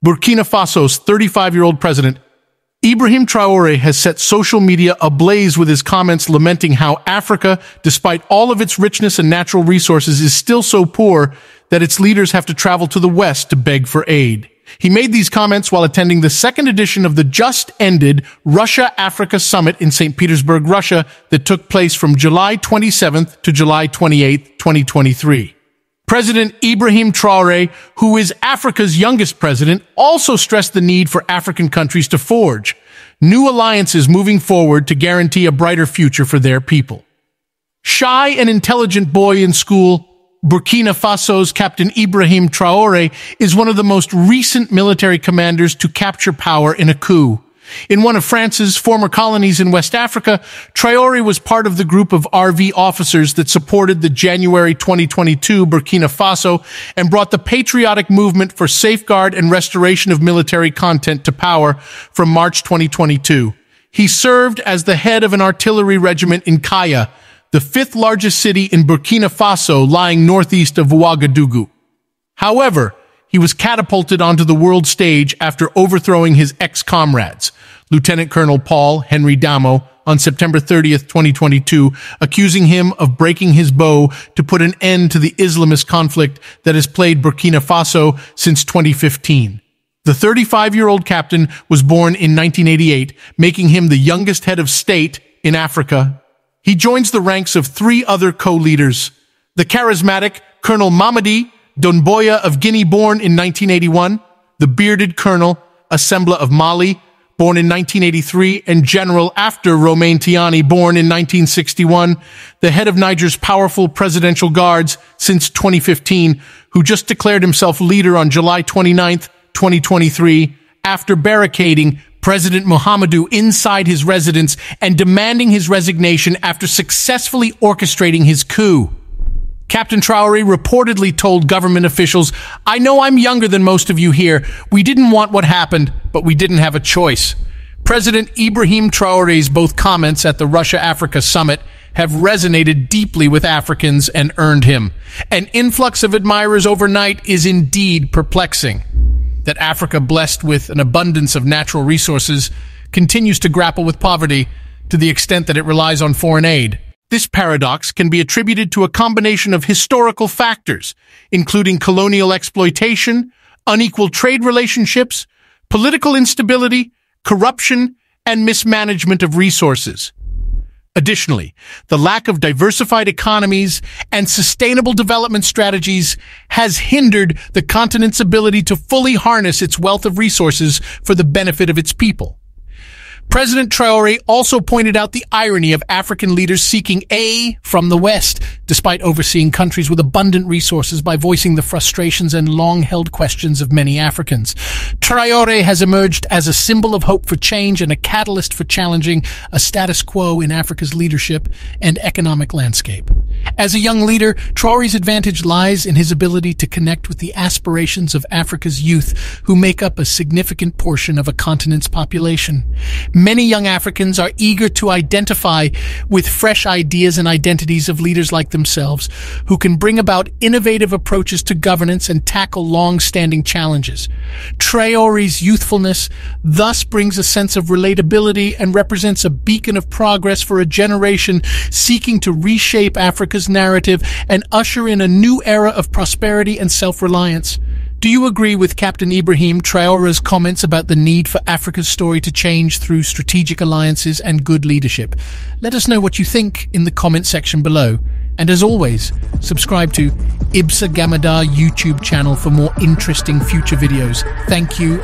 Burkina Faso's 35-year-old president, Ibrahim Traoré, has set social media ablaze with his comments lamenting how Africa, despite all of its richness and natural resources, is still so poor that its leaders have to travel to the West to beg for aid. He made these comments while attending the second edition of the just-ended Russia-Africa Summit in St. Petersburg, Russia, that took place from July 27th to July 28th, 2023. President Ibrahim Traoré, who is Africa's youngest president, also stressed the need for African countries to forge new alliances moving forward to guarantee a brighter future for their people. Shy and intelligent boy in school, Burkina Faso's Captain Ibrahim Traoré is one of the most recent military commanders to capture power in a coup. In one of France's former colonies in West Africa, Traoré was part of the group of RV officers that supported the January 2022 Burkina Faso and brought the patriotic movement for safeguard and restoration of military content to power from March 2022. He served as the head of an artillery regiment in Kaya, the fifth largest city in Burkina Faso, lying northeast of Ouagadougou. However, he was catapulted onto the world stage after overthrowing his ex-comrades, Lieutenant Colonel Paul Henry Damo, on September 30th, 2022, accusing him of breaking his bow to put an end to the Islamist conflict that has plagued Burkina Faso since 2015. The 35-year-old captain was born in 1988, making him the youngest head of state in Africa. He joins the ranks of three other co-leaders: the charismatic Colonel Mamadi Doumbouya of Guinea, born in 1981, the bearded Colonel Assembla of Mali, born in 1983, and General After Romain Tiani, born in 1961, the head of Niger's powerful presidential guards since 2015, who just declared himself leader on July 29th, 2023, after barricading President Muhammadu inside his residence and demanding his resignation after successfully orchestrating his coup. Captain Traoré reportedly told government officials, "I know I'm younger than most of you here. We didn't want what happened, but we didn't have a choice." President Ibrahim Traoré's both comments at the Russia-Africa Summit have resonated deeply with Africans and earned him an influx of admirers overnight is indeed perplexing. That Africa, blessed with an abundance of natural resources, continues to grapple with poverty to the extent that it relies on foreign aid. This paradox can be attributed to a combination of historical factors, including colonial exploitation, unequal trade relationships, political instability, corruption, and mismanagement of resources. Additionally, the lack of diversified economies and sustainable development strategies has hindered the continent's ability to fully harness its wealth of resources for the benefit of its people. President Traoré also pointed out the irony of African leaders seeking aid from the West, despite overseeing countries with abundant resources, by voicing the frustrations and long-held questions of many Africans. Traoré has emerged as a symbol of hope for change and a catalyst for challenging a status quo in Africa's leadership and economic landscape. As a young leader, Traoré's advantage lies in his ability to connect with the aspirations of Africa's youth, who make up a significant portion of a continent's population. Many young Africans are eager to identify with fresh ideas and identities of leaders like themselves, who can bring about innovative approaches to governance and tackle long-standing challenges. Traoré's youthfulness thus brings a sense of relatability and represents a beacon of progress for a generation seeking to reshape Africa's narrative and usher in a new era of prosperity and self-reliance. Do you agree with Captain Ibrahim Traoré's comments about the need for Africa's story to change through strategic alliances and good leadership? Let us know what you think in the comment section below. And as always, subscribe to Ibsa Gamada YouTube channel for more interesting future videos. Thank you.